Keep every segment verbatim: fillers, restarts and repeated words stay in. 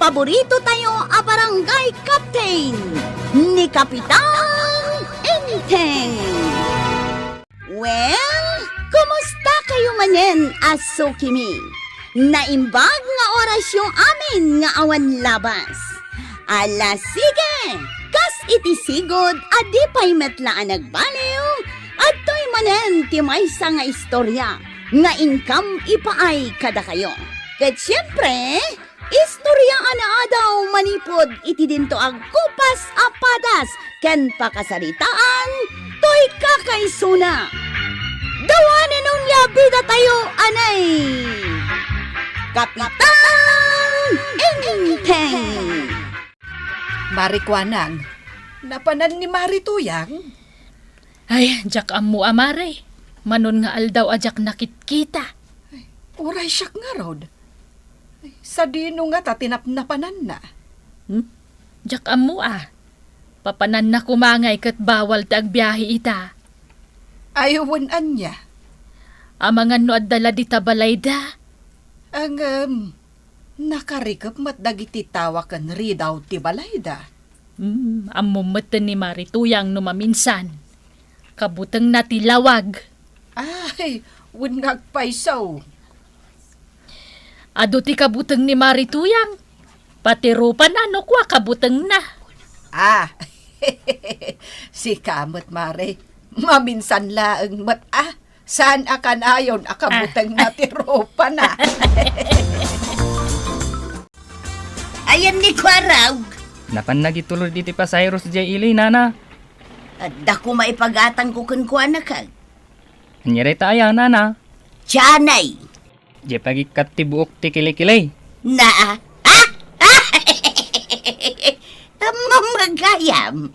Paborito tayo a barangay captain, ni Kapitan Enteng. Well, kumusta kayo manen a sukimi? Naimbag nga orasyo amin nga awan labas. Ala, sige! Kas iti sigud a di pay met la a nagbaliw, adtoy manen ti maysa nga istorya nga inkam ipaay kadakayo. Ket siempre, istorya a naadaw manipud iti dinto agkupas a padas ken pakasaritaan toy kakaisuna. Dawanen onia bidatayo, anay! Kapitan Enteng! Mari Kuanang, napanan ni Mari Tuyang? Ay, diak ammo a, Mare. Manon nga aldaw a diak nakitkita. Ay, uray siak ngarud. Ay, sadino ngata ti napnapananna? Hmm? Diak ammo a. Papananna koma ngay ket bawal ti agbiahe ita. Ay, wen ania? Amangan no adda la dita balayda. Ngem, nakarikep met dagiti tawa ken ridaw ti balayda. Hmm, ammom metten ni Mari Tuyang no maminsan. Kabutengna ti lawag. Ay, wen nga agpayso. Adu ti kabuteng ni Mari Tuyang. Pati rupana no kua kabutengna. Ah, sika met, Mare. Maminsan laeng met, ah. Saan a kanayon a kabutengna ti rupana. Ayan ni Kuarog. Napan nagitulod iti pasahero sadiay ili, nana. Adda koma ipagatangko kenkuana, kag. Ania dayta aya, nana? Tianay. Diay pagikkat ti buok ti kilikili. Na, ah? Mamagayam.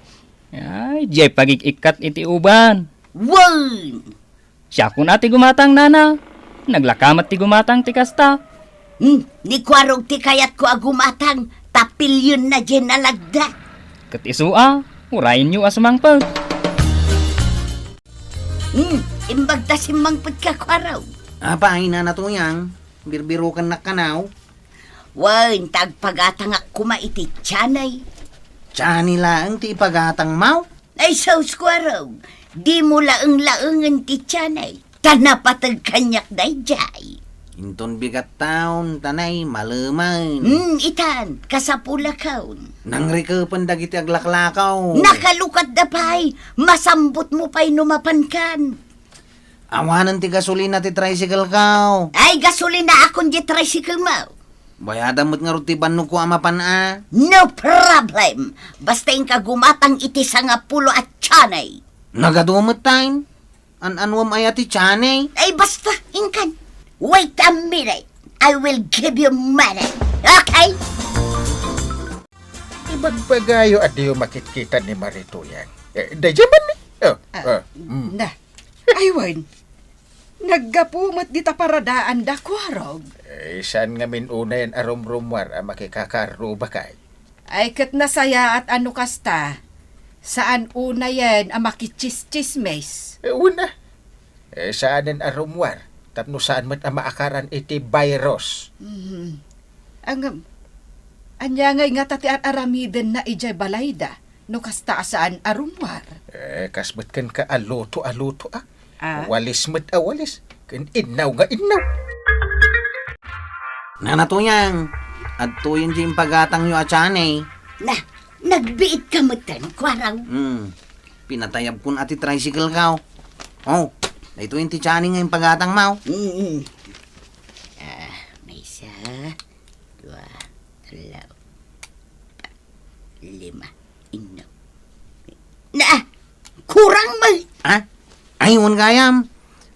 Ay, diay pagik-ikkat iti uban. Wen. Siakon a ti gumatang, nana. Naglaka met ti gumatang ti kasta. Hmm, ni Kuarog ti kayatko a gumatang, ta pilyenna diay nalagda. Ket isu a, urayenyo a sumangpet. Hmm, imbag ta simmangpetka, Kuarog. Apay, Nana Tuyang, birbirokennak kano? Wen, ta agpagatangak koma iti tianay. Tianay laeng ti ipagatangmo? Ay, sus, Kuarog, dimo laeng-laengen ti tianay, ta napateg kaniak daydiay. Inton bigattaon, tanay, malemen. Hmm, itan, kasapulakon. Nangrikepen dagiti aglaklakaw. Nakalukatda pay, masambutmo pay no mapankan. Awanen ti gasolina ti tricycle ko. Ay, gasolinaakon diay tricycle mo. Bayadam met ngarud ti bannogko a mapan a. No problem. Basta inka gumatang iti sangapulo a tianay. Nagadu met tayen. An-anuem aya ti tianay? Ay, basta, inkan. Wait a minute. I will give you money. Okay? Ibagbagayo a diyo makitkita ni Mari Tuyang. Eh, daydiay man ni? Oh, Ah, oh, mm. na. Ay, wen. Naggapu met dita paradaanda, Kuarog. Eh, saan ngamin unayen a rumrumuar a makikakarrubakay? Ay, ket nasayaat a no kasta, saan unayen a makitsistsismis. Eh, wen a. Eh, saanen a rummuar, tapno saan met a maakaran iti virus. Mhm. Ngem, ania ngay ngata ti ar-aramidenna idiay balayda, no kasta a saan a rummuar? Eh, kas met kenka a luto a luto, a. Ah? Walis met a walis, ken innaw nga innaw. Nana Tuyang, adtoyen diay impagatangyo a tianay. Na, nagbiitka metten, Kuarog. Hmm. Pinatayabkon a ti tricycle ko. Oh, daytoyen ti tianay nga impagatangmo. Mm. Ah, maysa, dua, tello, upat, lima, inno. Na, kurang man. Ha? Ay, wen gayam.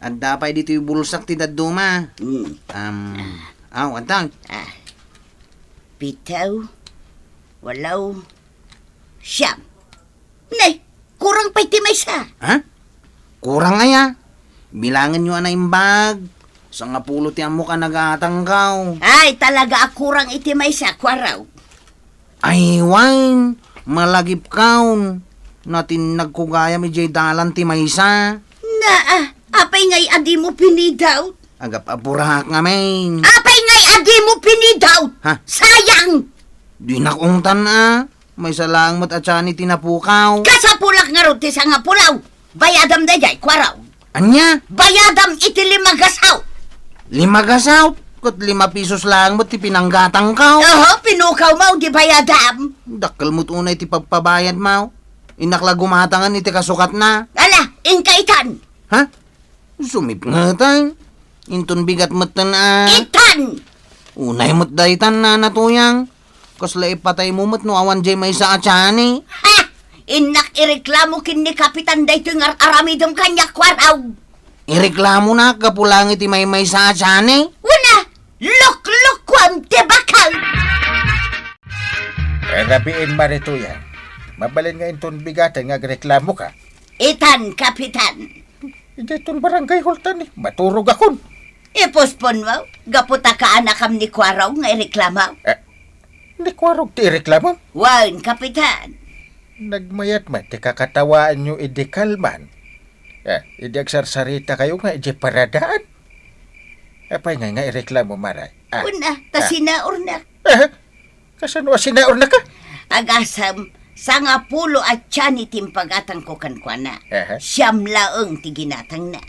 Adda pay ditoy bulsak ti dadduma. Mm. Um, Ah. aw, adda. Ah. Pito, walo, siam. Nay, kurang pay ti maysa. Ha? Kurang aya? Bilangenyo a naimbag. Sangapulo ti ammok a nagatangko. Ay, talaga a kurang iti maysa, Kuarog. Ay, wen, malagipkon. Natinnagko gayam idiay dalan ti maysa. Naa, apay ngay a dimo pinidawt? Agap-apurak ngamin. Apay ngay a dimo pinidawt? Ha? Sayang! Dinak ungtan a. Maysa laeng met a tiani ti napukaw. Kasapulak ngarud ti sangapulaw. Bayadam daydiay, Kuaraw. Ania? Bayadam iti lima gasaw. Lima gasaw? Ket lima pisos laeng met ti pinanggatangko. Oho, pinukawmo di bayadam. Dakkel met unay ti pagpabayadmo. Innak la gumatangen iti kasukatna. Ala, inka itan. Ha? Sumipngetan. Inton bigat metten a. Itan! Unay met daytan, Nana Tuyang. Kasla ipataymo met no awan diay maysa a tiani. Ha! Innak ireklamo ken ni Kapitan daytoy nga ar-aramidem kaniak, Kuaraw. Ireklamonak gapu laeng iti maymaysa a tiani. Wen a, luklukuam ti bakal! Rabiin, Mari Tuyang. Mabalin nga inton bigaten nga agreklamoka. Itan, Kapitan. Idiay ton barangay hall ta ni, maturogakon. Iposponmo, gapu ta kaanakam ni Kuaraw nga ireklamo. Eh, ni Kuaraw ti ireklamo? Wen, Kapitan. Nagmayat met ti kakatawaanyo idi kalman. Eh, idi agsarsaritakayo nga idiay paradaan. Apay ngay nga ireklamo, Mari? Ah, Wen a, ta ah. Sinaornak. Eh, Kasano a sinaornaka? Agasem, sangapulo a tiani ti impagatangko kenkuana. Aha. Siam laeng ti ginatangna.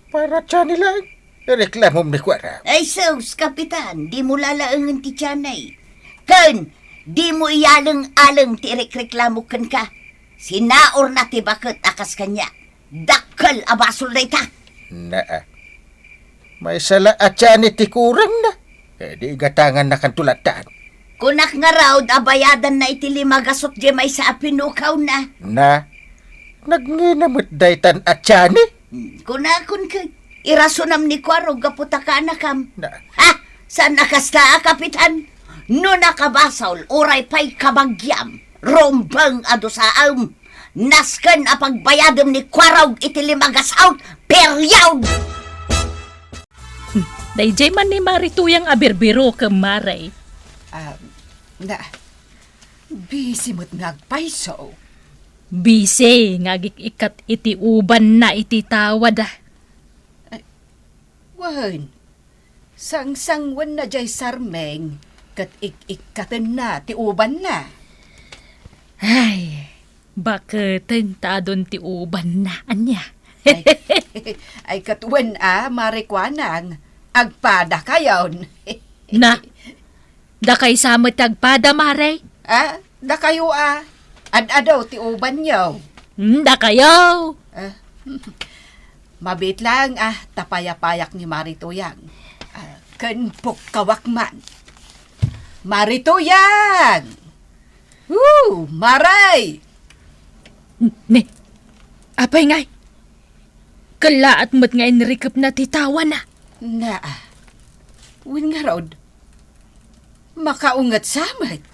Para tiani laeng? Reklamom ni Kuara. Ay sus, Kapitan, dimo lalaengen ti tianay. Ken, dimo iyaleng-aleng ti irekreklamo kenka. Sinaorna ti baket a kas kaniak. Dakkel a basol dayta. Naa. Maysa la a tiani ti kurangna. Eh, di igatangannakanto lattan. Kunak ngarud a bayadanna iti lima gasut diay maysa a pinukawna. Na, nagnina met daytan a tiani? Hmm, kunakon ket, irasonam ni Kuaro gapu ta kaanakam. Na. Ha? Saan a kasta a, Kapitan? No nakabasol, uray pay kabagiam, rumbeng a dusaem. Nasken a pagbayadem ni Kuarog iti lima gasut, period! Hmm, daydiay man ni Mari Tuyang a birbirokem, Mari. Ah, na, busy met nga agpayso. Busy nga agik-ikkat iti ubanna iti tawad. Ay, wen, Sangsangwenna diay sarming ket ik-ikkatenna ti ubanna. Ay, baketen ta adun ti ubanna, ania? Ay, ay, ket wen a, Mari Kuanang, agpadakayon. Na, dakay sa met ti agpada, Mari? Ah, dakayo a, ad-adu ti ubanyo. Hmm, dakayo. Ah, mabiit laeng a, ta payapayak ni Mari Tuyang. Ah, ken pukkawak man. Mari Tuyang! Woo! Mari! Ne, apay ngay? Kellaat met nga inrikepna ti tawana. Naa. Wen ngarud, makaunget sa met.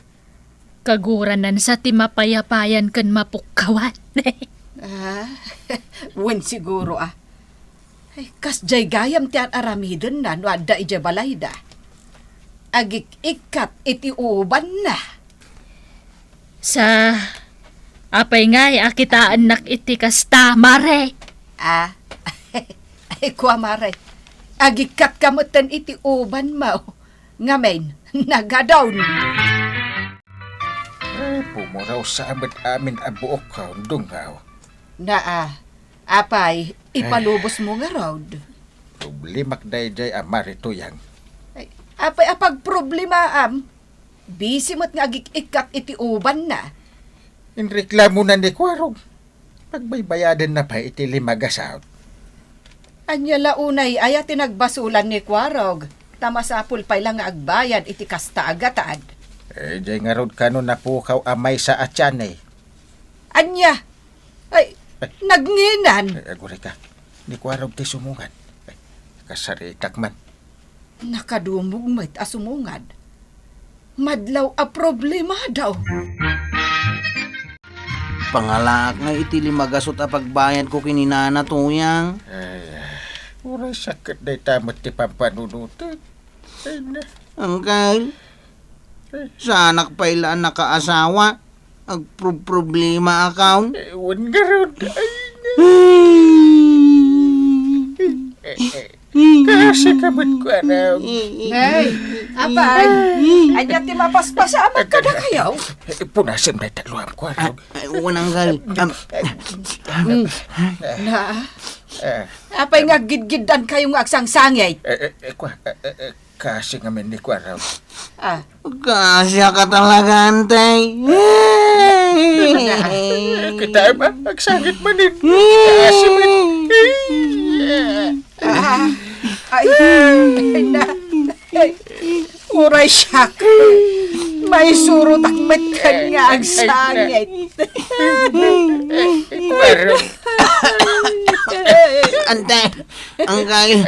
Kaguranansa ti mapayapayan ken mapukkawan. Ah, wen siguro a. Ay, kasdiay gayam ti ar-aramidenna no adda idiay balayda. Agik-ikkat iti ubanna. Sa, apay ngay a kitaennak iti kasta, Mari? Ah, ay, kua, Mari. Agikkatka metten iti ubanmo. Ngamin, nagadon. Eh, pumuraw sa met amin a buok, dungaw. Naa, apay, ipalubosmo ngarud. Problemak daydiay a Mari Tuyang. Ay, apay a pagproblemaam? Busy met nga agik-ikkat iti ubanna. Inreklamona ni Kuarog. Pagbaybayadenna pay iti lima gasut. Ania la unay aya ti nagbasolan ni Kuarog, ta masapul pay la nga agbayad iti kasta a gatad. Eh, diay ngarud kano napukaw a maysa a tiani. Ania? Ay, ay. Nagnginan. Eh, agurayka. Ni Kuarog ti sumungad. Ay, kasaritak man. Nakadumog met a sumungad. Madlaw a problemada. Pangalaak nga iti lima gasut a pagbayadko ken ni Nana Tuyang. Ay, uray sakit dayta met ti pampanunotek. Ay, na. Uncle, saanak pay la a nakaasawa. Agproproblema akon. Eh, wen ngarud. Ay, na. Eh, eh. Kaasi ka met, Kuarog. Nay, Apay, ania ti mapaspasamak kadakayo? Eh, punasen dayta luam, Kuarog. Ah, eh, unang gal, am, Na, Eh, apay nga aggidgiddan kayo nga agsangsangit? Eh, eh, eh, Kua-, eh, eh, eh, kasi ngamin ni Kuarog. Ah. Kasi ka talaga, Antay. Eh, kita ba? Agsangit manin. Kasi man. Ah, ay, ay, na, ay, uray siak. Maisurotak met ken nga agsangit. Pero, Ante, anggal,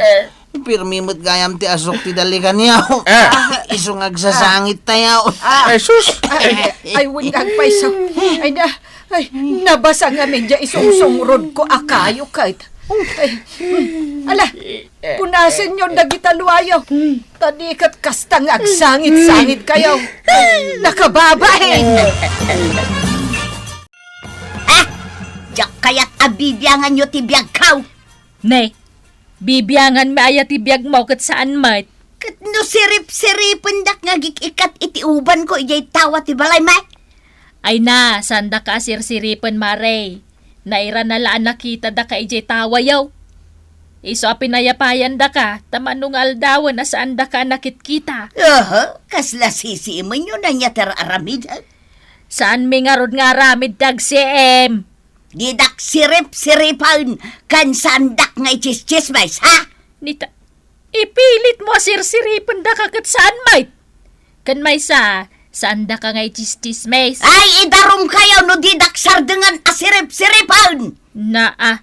pirmi met gayam ti asok ti dalikanyo. Ah. Isu nga agsasangit tayo. Ah. Ay, sus! Ay, ay, wen nga agpayso. Ay, na, ay, nabasa ngamin dia isungsungrod ko a kayo ket. Ay, hmm. Ala, punasenyo dagita luayo. Ta di ket kasta nga agsangit-sangit kayo. Nakababain! Ah! Diak kayat a bibianganyo ti biagko! Ne, bibianganmi aya ti biagmo ket saan met? Ket no sirip-siripendak nga agik-ikkat iti ubanko idiay tawa ti balay met? Ay na, saandaka a sirsiripen, Mare. Nairana la a nakitadaka idiay tawayo. Isu a pinayapayandaka, ta mano nga aldawen a saandaka a nakitkita. Aha, kasla sisiimenyo ania ti ar-aramidek? Saanmi ngarud nga aramid ti agsiim. Didak sirip-siripen, ken saandak nga itsistsismes, ha? Nita, ipilitmo a sirsiripendaka ket saan met? Ken maysa, saandaka nga itsistsismes? Ay, idarumkayo no didak sardengen a sirip-siripen! Naa,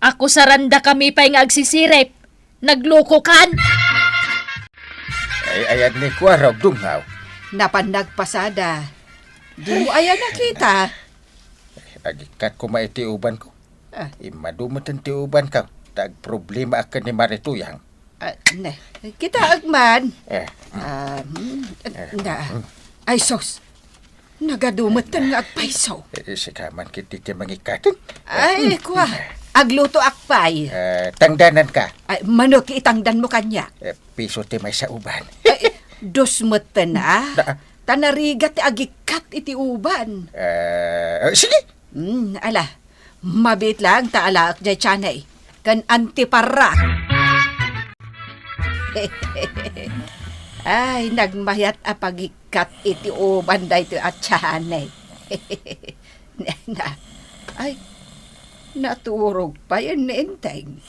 akusarandakami pay nga agsisirip. Naglukokan? Ay, ayat ni Kuarog, dungaw. Napan nagpasada. Dimo aya nakita? Agikkat koma iti ubanko. Ah. Immadu met ti ubanko, ta agproblemaak ken ni Mare Tuyang. Ah, ne. Kitaek man. Eh. Ah, hmm, Eh. na. Ay, sus. Nagadu metten nga agpayso. Eh, sika man ketdi ti mangikkaten. Ay, kua. Aglutoak pay. Eh, tangdananka. Ay, mano ti itangdanmo kaniak? Eh, piso ti maysa uban. Ay, dos metten, ah. Da- Ta narigat ti agikkat iti uban. Eh, eh, sige. Hmm, ala. Mabiit laeng ta alaek diay tianay, ken antiparrak. Ay, nagmayat a pagikkat iti uban daytoy a tianay. Na, ay, naturog pay ni Enteng.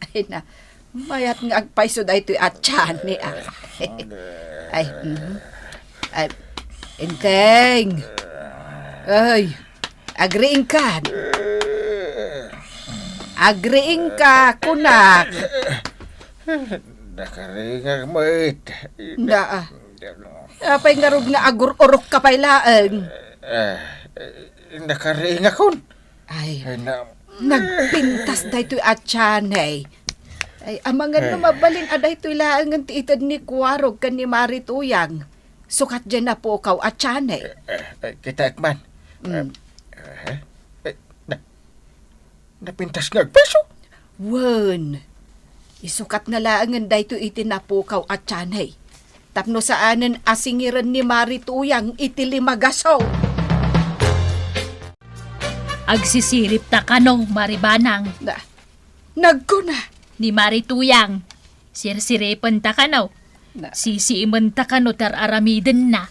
Ay na, mayat nga agpayso daytoy a tianay, ah. Ay, mm. Ay, Enteng. Ay, agriingkan. Agriingka, kunak. Nakariingak met. Na, ah. Apay ngarud nga agur-urok ka pay laeng? Eh, eh, nakariingakon. Ay, Ay, na- nagpintas daytoy a tianay. Ay, amangan no Eh. mabalin a daytoy laengen ti ited ni Kuarog ken ni Mari Tuyang. Sukat diay napukaw a tianay. Eh, eh, eh, kitaek man. Mm. Eh, eh, eh, na-, napintas nga agpayso? Wen, isukatna laengen daytoy iti napukaw a tianay. Tapno saanen a singiren ni Mari Tuyang iti limagaso. Agsisiripta kano, Mari Banang? Na, nagkuna. Ni Mari Tuyang, sirsiripenta kano? Na. Sisiimenta kano ti ar-aramidenna?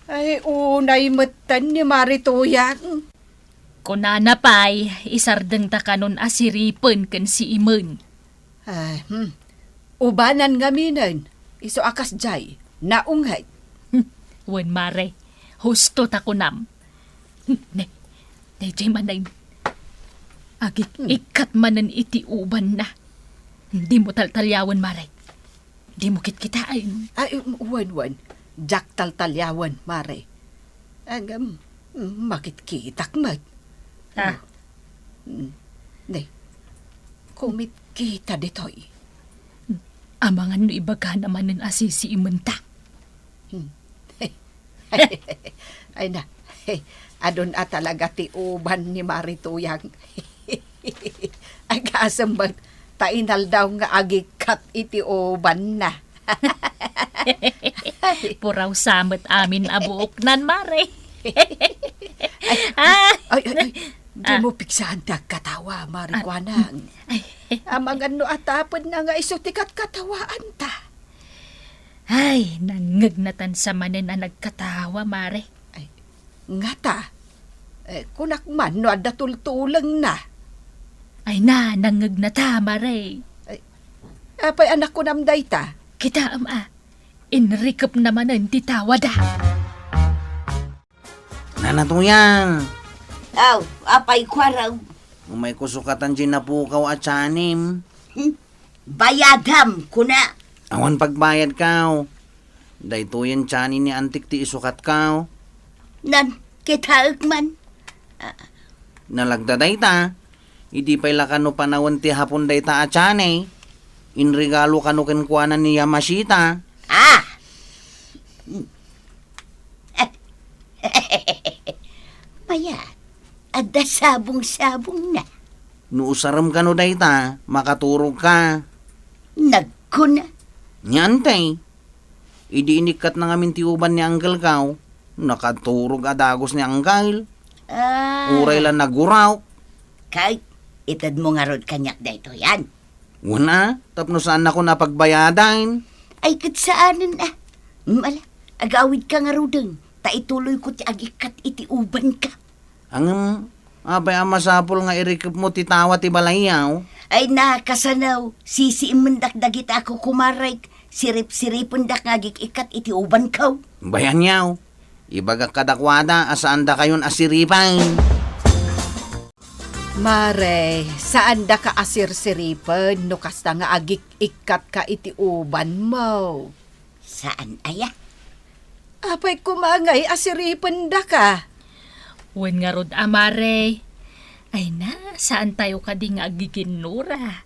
Ay, unay metten ni Mari Tuyang. Kunana pay, isardengta kanon a siripen ken siimen. Ah, hmm. Ubanan ngaminen, isu a kasdiay, naunget. Hmm, wen, Mare, husto ta kunam. Hmm, ne, ne, jay manen. Agik-ikkat manen iti ubanna. Dimo taltaliawen, Mare. Dimo kitkitaen. Ay, um, wen, wen. Diak taltaliawen, Mare. Agam, makitkitak met. Ah. Mm. Ne, kumitkita ditoy. Amangan no ibagana manen a sisiimenta. Hmm. Ay na, adun a talaga ti uban ni Mari Tuyang. Agasem met, ta inaldaw nga agikkat iti ubanna. Puraw sa met amin a buoknan, Mare. Ay, Ah! ay, ay, ay, di Ah. mo pigsaan ti agkatawa, Mare Ah. Kuanang. Ay. Amangan no atapenna nga isu ti katkatawaanta. Ay, nangngegna tan sa manen a nagkatawa, Mare. Ay, ngata? Eh, kunak man no adda tultulengna. Ay na, nangngegna ta, Mare. Ay, apay a nakunam dayta? Kitaem a, inrikepna manen ti tawada. Nana Tuyang! Aw, apay kuarem? Umayko sukatan diay napukaw a tianem. Hmm? Bayadam, kuna. Awan pagbayadkaw. Daytoyen tiani ni antik ti isukatkaw. Nan, kitaek man. Ah. Nalagda dayta. Idi pay la kano panawen ti hapon dayta a tiani, inregalo kano kenkuana ni Yamashita. Ah! Mayat, adda sabong-sabongna. No usarem kano dayta, makaturogka. Nagkuna. Nia, anti. Idi inikkatna ngamin ti uban ni Uncle Kao, nakaturog a dagus ni Uncle. Ah. Uray la naguraw. Kay, itedmo ngarud kaniak daytoyen. Wen a, tapno saannakon a pagbayadan. Ay, ket saanen a. Mala, agawidka ngaruden, ta ituloyko ti agikkat iti ubanka. Ngem, apay a masapul nga irikepmo ti tawa ti balayyo? Ay, nakasanaw, sisiimmendak dagita a kukumarek, sirip-siripendak nga agik-ikkat iti ubanko. Bayan yaw, ibagak kadakuada a saandakayon a siripen. Mare, saandaka a sirsiripen no kasta nga agik-ikkatka iti ubanmo. Saan aya? Apay koma ngay a siripendaka? Wen ngarud a, Mare. Ay na, saantayo kadi nga aggiginnura.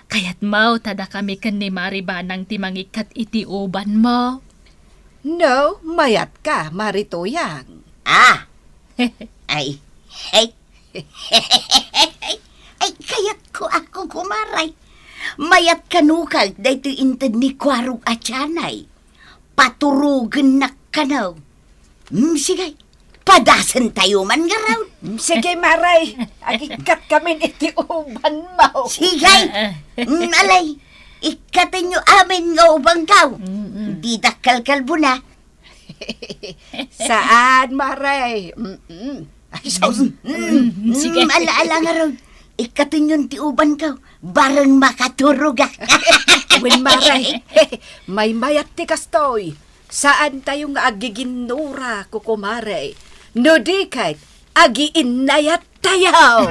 Kayatmo ta dakami ken ni Mare Banang ti mangikkat iti ubanmo. No, mayatka, Mare Tuyang. Ah! Ay, ay, Ay, kayatko a kukumaray. Mayat kano kag daytoy inted ni Kuarog a tianay. Paturogennak kano. Mm, sige. Padasentayo man ngarud. Mm, sige, Maray. Agikkat kamin iti ubanmo. Sige. Mm, alay. Ikkatenyo amin nga ubanko. Mm, mm. Didak kalkalbona. Saan, Maray? Mm-mm. Ay, sus. Mm, mm, sige. Mm, ala, ala ngarud. Ikkatenyon ti ubanko. Bareng makaturogak. Wen, Maray. Maymayat ti kastoy. Saantayo nga aggiginnura, kukumare. No di ket, agiinnayat tayo!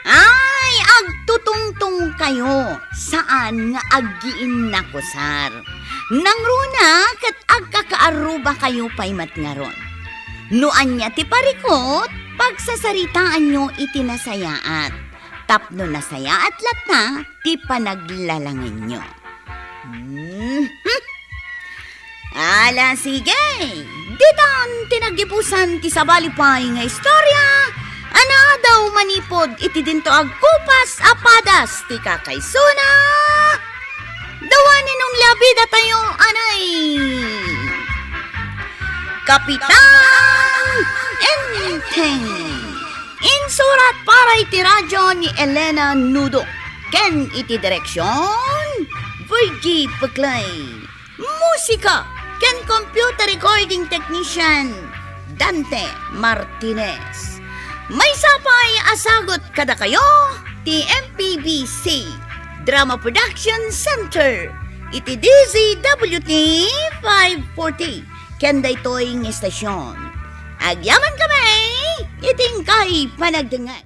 Ay, agtutungtong kayo, saan nga aggiinnakusar. Nangruna ket agkakaaruba kayo pay met ngarud. No ania ti parikut, pagsasaritaanyo iti nasayaat. Tapno nasayaat latta ti panaglalangenyo. Mhm. Ala, sige. Ditan ti naggibusan ti sabali pay nga istorya a naadaw manipud iti dinto agkupas a padas ti kakaisuna. Dawa ni Nong Labida tayo, anay. Kapitan Enteng. Insurat para iti radyo ni Elena Nudo, ken iti direksion, Virgie Peclay. Musika ken computer recording technician, Dante Martinez. Maysa pay a sagut kadakayo ti M P B C Drama Production Center iti D Z W T five forty. Ken daytoy nga estasion. Agyaman kami iti inkay panagdengngeg.